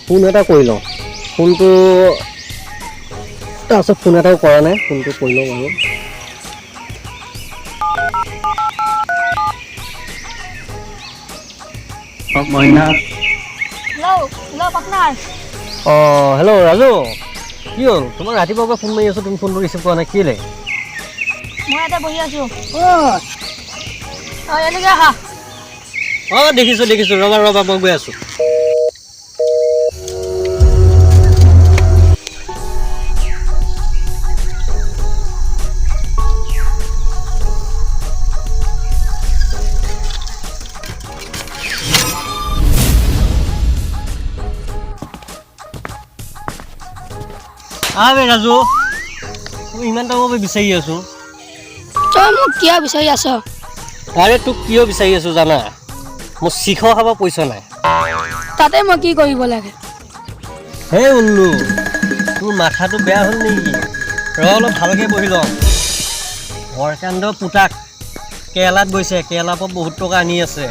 Phone এটা কৰি লওঁ। ফোনটো তাৰপাছত ফোন এটাও কৰা নাই, ফোনটো কৰি লওঁ বাৰু। মইনা। অঁ, হেল্ল' ৰাজু, কি হ'ল? তোমাৰ ৰাতিপুৱাৰ পৰা ফোন মাৰি আছোঁ, তুমি ফোনটো ৰিচিভ কৰা নাই, কেলৈ? মই ইয়াতে বহি আছোঁ। অঁ, এনেকৈ আহা। অঁ, দেখিছোঁ দেখিছোঁ, ৰ'বা ৰ'বা, মই গৈ আছোঁ। আবে ৰাজু, মই ইমান টাইমৰ পৰা বিচাৰি আছোঁ। তই মোক কিয় বিচাৰি আছ? আৰে তোক কিয় বিচাৰি আছোঁ জানা? মোৰ শিখৰ খাব পইচা নাই। তাতে মই কি কৰিব লাগে? হে উল্লু, তোৰ মাথাটো বেয়া হ'ল নেকি? ৰ অলপ ভালকৈ বহি লওঁ। হৰকাণ্ড পুতাক কেৰেলাত গৈছে, কেৰেলাৰ পৰা বহুত টকা আনি আছে।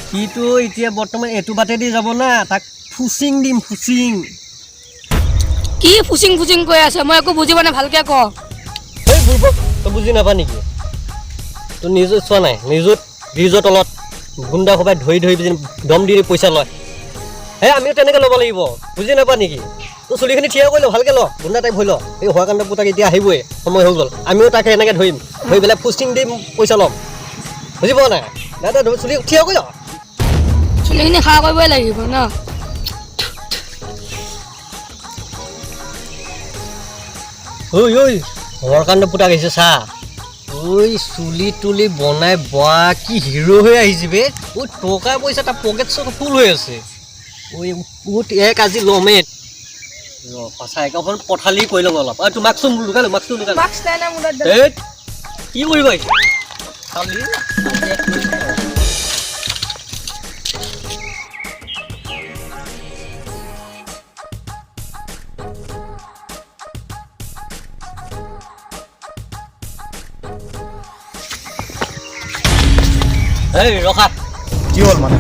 সিটো এতিয়া বৰ্তমান এইটো বাটেদি যাব না, তাক ফুচিং দিম, ফুচিং। কি ফুচিং ফুচিং কৈ আছে? মই একো বুজি পোৱা নাই, ভালকৈ ক। এই বুৰ্বক, তই বুজি নাপা নেকি? তই নিউজত চোৱা নাই? নিউজত ব্ৰিজৰ তলত গুণ্ডা সোপাই ধৰি ধৰি দম দি দি পইচা লয়। হে, আমিও তেনেকৈ ল'ব লাগিব, বুজি নাপা নেকি? তোৰ চুলিখিনি থিয় কৰি ল, ভালকৈ ল, গুণ্ডা টাইপ হৈ ল। এই হোৱাকাণ্ড পুতাক এতিয়া আহিবই, সময় হৈ গ'ল। আমিও তাকে এনেকৈ ধৰিম, ধৰি পেলাই ফুচিং দিম, পইচা ল'ম, বুজি পোৱা নাই? দাদা, চুলি থিয় কৰি ল। চুলিখিনি খাৰা কৰিবই লাগিব ন? ঐ ঐ, হৰকাণ্ড পুতাক আহিছে চা। ঐ, চুলি তুলি বনাই বা কি হিৰ' হৈ আহিছে বে। ঐ, টকা পইচা তাৰ পকেট চকেট ফুল হৈ আছে। ঐ, উঠ, এক আজি ল'মেই। ৰ, সঁচাই অকণ পথালি কৰি ল'ম অলপ। ঐ, তোৰ মাস্কটো লুকাই ল, মাস্কটো লুকাই ল। মাস্ক নাই না মোৰ তাত। ধেৎ, কি কৰিব আহিছে? খালি, আজি এক কৰি দিম। এই ৰখা। কি হ'ল মানে?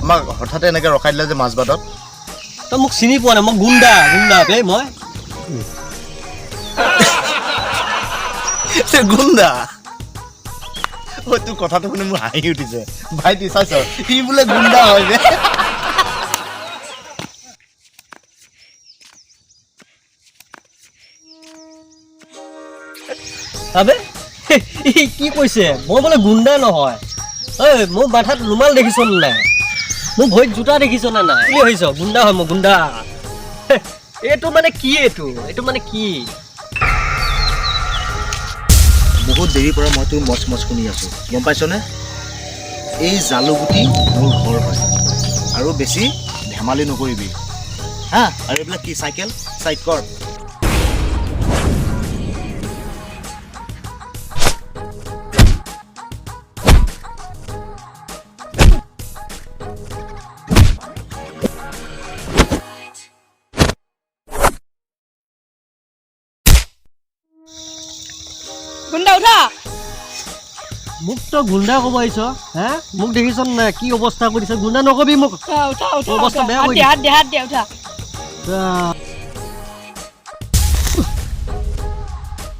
আমাক হঠাতে এনেকৈ ৰখাই দিলে যে মাজবাটত? তই মোক চিনি পোৱা নাই? মই গুণ্ডা, গুণ্ডা বে মই। গুণ্ডা? ঐ, তোৰ কথাটো শুনি মোৰ হাঁহি উঠিছে ভাইটি। চাইছ, সি বোলে গুণ্ডা হয় যে। আবে, ই কি কৈছে? মই বোলে গুণ্ডা নহয়। ঐ, মোৰ মাথাত ৰুমাল দেখিছ নে নাই? মোৰ ভৰিত জোতা দেখিছ নে নাই? বুলি ভাবিছ গুণ্ডা হয় মই, গুণ্ডা। এইটো মানে কি? এইটো মানে কি? বহুত দেৰিৰ পৰা মই তোৰ মচ মচ শুনি আছোঁ, গম পাইছনে? এই জালুগুটি মোৰ ঘৰ হয়, আৰু বেছি ধেমালি নকৰিবি হা। আৰু এইবিলাক কি চাইকেল চাইড কৰ। গুণ্ডা উঠা। মোক তই গুণ্ডা ক'ব আহিছ হে? মোক দেখিছ নাই কি অৱস্থা কৰিছ? গুণ্ডা নকবি মোক। উঠা, উঠা, উঠা, অৱস্থা উঠা। বেয়া হাত কৰি দে, হাত দে, হাত দে, উঠা।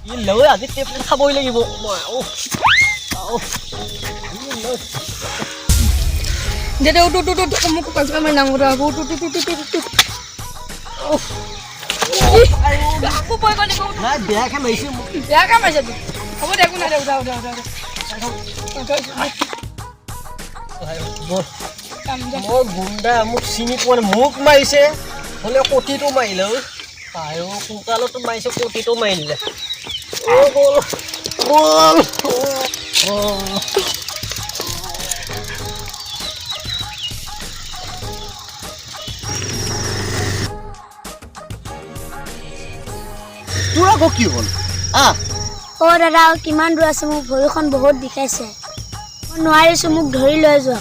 ই লৈ আজি টেবলেট খাবই লাগিব মই। অ', দে, দে, উঠ, উঠ, উঠ, উঠ। মোক কঁকাল চকাল মাৰি নাম উঠা। উঠ, উঠ, উঠ, উঠ, উঠ, উঠ। আকৌ পৰি গ'ল নেকি? উঠ। নাই, বেয়াকে মাৰিছে মোক। বেয়াকে মাৰিছে তোক। হ'ব দে, একো নাই দে, উঠা, উঠা, উঠা, উঠা। মই গুণ্ডা, মোক চিনি পোৱা নাই? মোক মাৰিছে হ'লে কটিটো মাৰিলে। ঐ আয়ো, কোকালতো মাৰিছে, কটিটো মাৰি দিলে। অ' বল বল। অ', তোৰ আকৌ কি হ'ল? আহ। অ' দাদা, আৰু কিমান দূৰ আছে? মোৰ ভৰিখন বহুত বিষাইছে, মই নোৱাৰিছোঁ, মোক ধৰি লৈ যোৱা।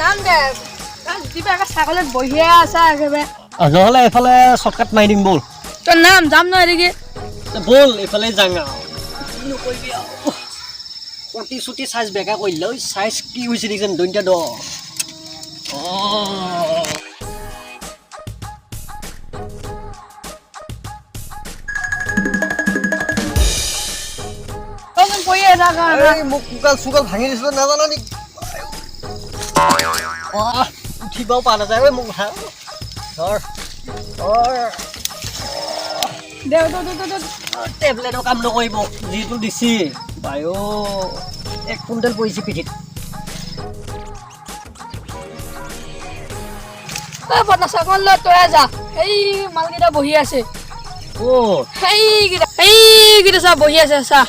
নাম দে দিবা ছাগলত বহিয়ে আছা একেবাৰে। নহ'লে এইফালে শ্বৰ্টকাট মাৰি দিম ব'ল। তই নাম যাম নহয় এদিকে। ব'ল এইফালে যাওঁ আৰু নকৰিবি আৰু। কটি চুটি চাইজ বেকা কৰিলে ঐ, চাইজ কি হৈছে দেখিছেন দৈনিতা দ। অঁ, মোক কোকাল চুকাল ভাঙি দিছিলো নাজানো নেকি? উঠিবও পৰা নাযায় ঐ, মোক ধৰ। টেবলেটৰ কাম নকৰিব যিটো দিছি বায়ু 1 কুইণ্টেল পৰিছে পিঠিত। তই যা, সেই মালকেইটা বহি আছে। সেইকেইটা সেইকেইটা চা বহি আছে চা।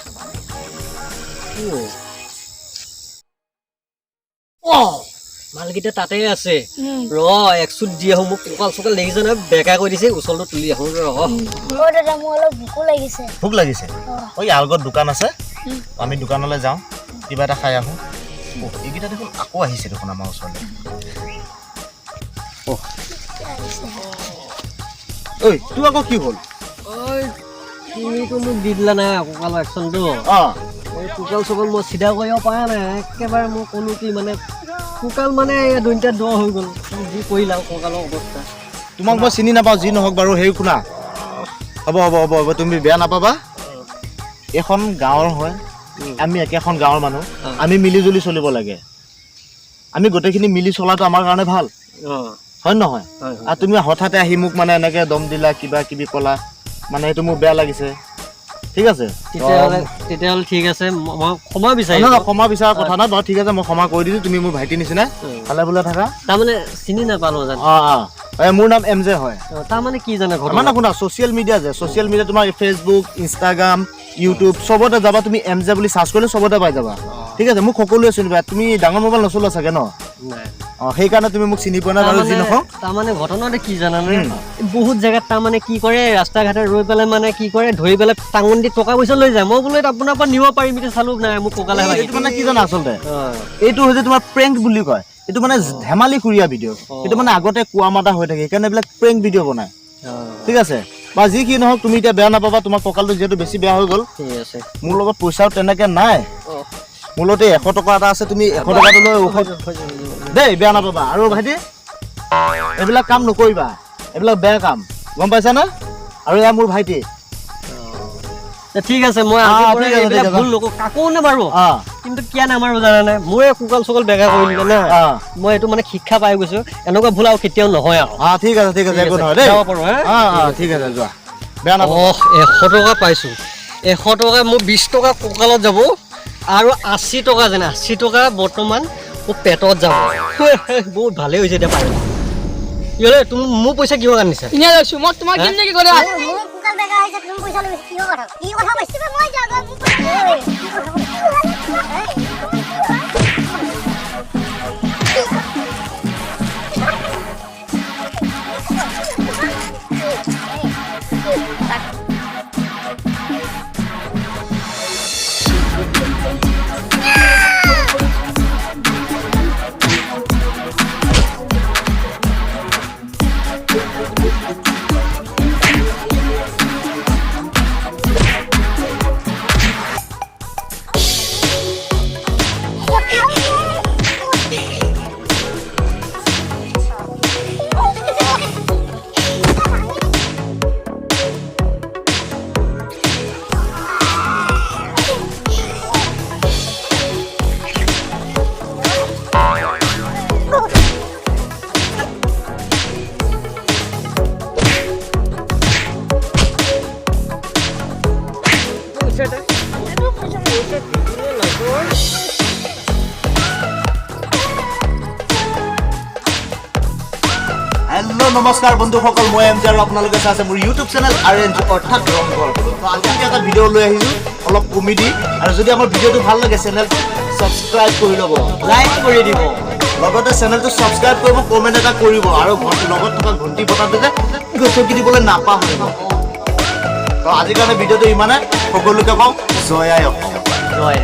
মালকেইটা তাতে আছে ৰ, এক চুট দি আহোঁ। মোক কঁকাল চকাল দেখিছে নহয় বেকা কৰি দিছে, ওচৰটো তুলি আহোঁ ৰ। দাদা মোৰ অলপ ভোকো লাগিছে। ভোক লাগিছে? ঐ আগত দোকান আছে, আমি দোকানলৈ যাওঁ, কিবা এটা খাই আহোঁ। এইকেইটা দেখোন আকৌ আহিছে দেখোন আমাৰ ওচৰলৈ। ঐ তোৰ আকৌ কি হ'ল? ঐ তুমিতো মোক দি দিলা নাই কঁকালৰ একশ্যনটো। এই কোকাল চকাল মই চিধা কৰিব পৰা নাই একেবাৰে। মই ক'লো কি মানে কোকাল মানে দৈনিতা দ হৈ গ'ল, যি কৰিলা কঁকালৰ অৱস্থা। তোমাক মই চিনি নাপাওঁ, যি নহওক বাৰু। সেই শুনা, হ'ব হ'ব হ'ব হ'ব, তুমি বেয়া নাপাবা। এইখন গাঁৱৰ হয়, আমি একেখন গাঁৱৰ মানুহ, আমি মিলি জুলি চলিব লাগে। আমি গোটেইখিনি মিলি চলাটো আমাৰ কাৰণে ভাল, হয় নহয়? আৰু তুমি হঠাতে আহি মোক মানে এনেকৈ দম দিলা, কিবা কিবি ক'লা, মানে সেইটো মোৰ বেয়া লাগিছে। ঠিক আছে তেতিয়াহ'লে ঠিক আছে, মই ক্ষমা বিচাৰিম। নহয়, ক্ষমা বিচৰাৰ কথা নাই বাৰু, ঠিক আছে মই ক্ষমা কৰি দিছোঁ। তুমি মোৰ ভাইটিৰ নিচিনা, ভালে বোলে থাকা। তাৰমানে চিনি নাপালো জানো? অঁ অঁ, মোৰ নাম এম জে হয়। তাৰমানে কি জানে ঘটনা? মানে শুনা, ছ'চিয়েল মিডিয়া যে, ছ'চিয়েল মিডিয়া তোমাৰ ফেচবুক, ইনষ্টাগ্ৰাম, ইউটিউব চবতে যাবা, তুমি এম জে বুলি চাৰ্চ কৰিলে চবতে পাই যাবা। ঠিক আছে, মোক সকলোৱে চিনি পায়। তুমি ডাঙৰ মোবাইল নচলোৱা চাগে ন? অঁ, সেইকাৰণে তুমি মোক চিনি পোৱা নাই বাৰু, যি নহওক। তাৰমানে ঘটনাটো কি জানানে, বহুত জেগাত তাৰমানে কি কৰে, ৰাস্তা ঘাটে ৰৈ পেলাই মানে কি কৰে, ধৰি পেলাই টাঙন দি টকা পইচা লৈ যায়। মই বোলো আপোনাৰ পৰা নিব পাৰিম, এতিয়া চালো নাই মোক কঁকালে ভাগি। এইটো মানে কি জানা আচলতে, এইটো হৈছে তোমাৰ প্ৰেংক বুলি কয়। এইটো মানে ধেমালি খুৰীয়া ভিডিঅ'। এইটো মানে আগতে কোৱা মাতা হৈ থাকে, সেইকাৰণে এইবিলাক প্ৰেংক ভিডিঅ' বনায়। ঠিক আছে বা যি কি নহওক, তুমি এতিয়া বেয়া নাপাবা, তোমাৰ কঁকালটো যিহেতু বেছি বেয়া হৈ গ'ল। ঠিক আছে, মোৰ লগত পইচাও তেনেকৈ নাই, মোৰ লগত 100 টকা এটা আছে, তুমি 100 টকাটো লৈ ঔষধ দেই, বেয়া নাপাবা। আৰু ভাইটি এইবিলাক কাম নকৰিবা, এইবিলাক বেয়া কাম, গম পাইছানে? আৰু এয়া মোৰ ভাইটি। ঠিক আছে, মই ভুল নকৰোঁ, কাকো নামাৰো, কিন্তু কিয় নামাৰো জানানে? মোৰে কোকাল চোকাল বেকা কৰি দিলে না, মই এইটো মানে শিক্ষা পাই গৈছো, এনেকুৱা ভুল আৰু কেতিয়াও নহয় আৰু। ঠিক আছে ঠিক আছে, একো নহয় দেই, ঠিক আছে যোৱা, বেয়া নাপাবা। 100 টকা পাইছোঁ, 100 টকা মোৰ 20 টকা কোকালত যাব আৰু 80 টকা যেনে 80 টকা বৰ্তমান মোৰ পেটত যাব। বহুত ভালেই হৈছে এতিয়া পাৰিম। ইহঁতে তুমি মোৰ পইচা কিহৰ কাৰণে দিছা? এনেই লৈছোঁ মই, তোমাক দিম নেকি ক'লে? হেল্ল' নমস্কাৰ বন্ধুসকল, মই এম জে আৰু আপোনালোকে চাই আছে মোৰ YouTube channel R N G অৰ্থাৎ ৰংঘৰ। তো আজি আমি এটা ভিডিঅ' লৈ আহিছোঁ, অলপ কমেডি, আৰু যদি আমাৰ ভিডিঅ'টো ভাল লাগে চেনেলটো ছাবস্ক্ৰাইব কৰি ল'ব, লাইক কৰি দিব, লগতে চেনেলটো ছাবস্ক্ৰাইব কৰিব, কমেণ্ট এটা কৰিব, আৰু লগত থকা ঘণ্টি বটাটো যে গচকি দিবলৈ নাপাহৰিব। তো আজিৰ কাৰণে ভিডিঅ'টো ইমানে, সকলোকে কওঁ জয় আই অসম। জয়।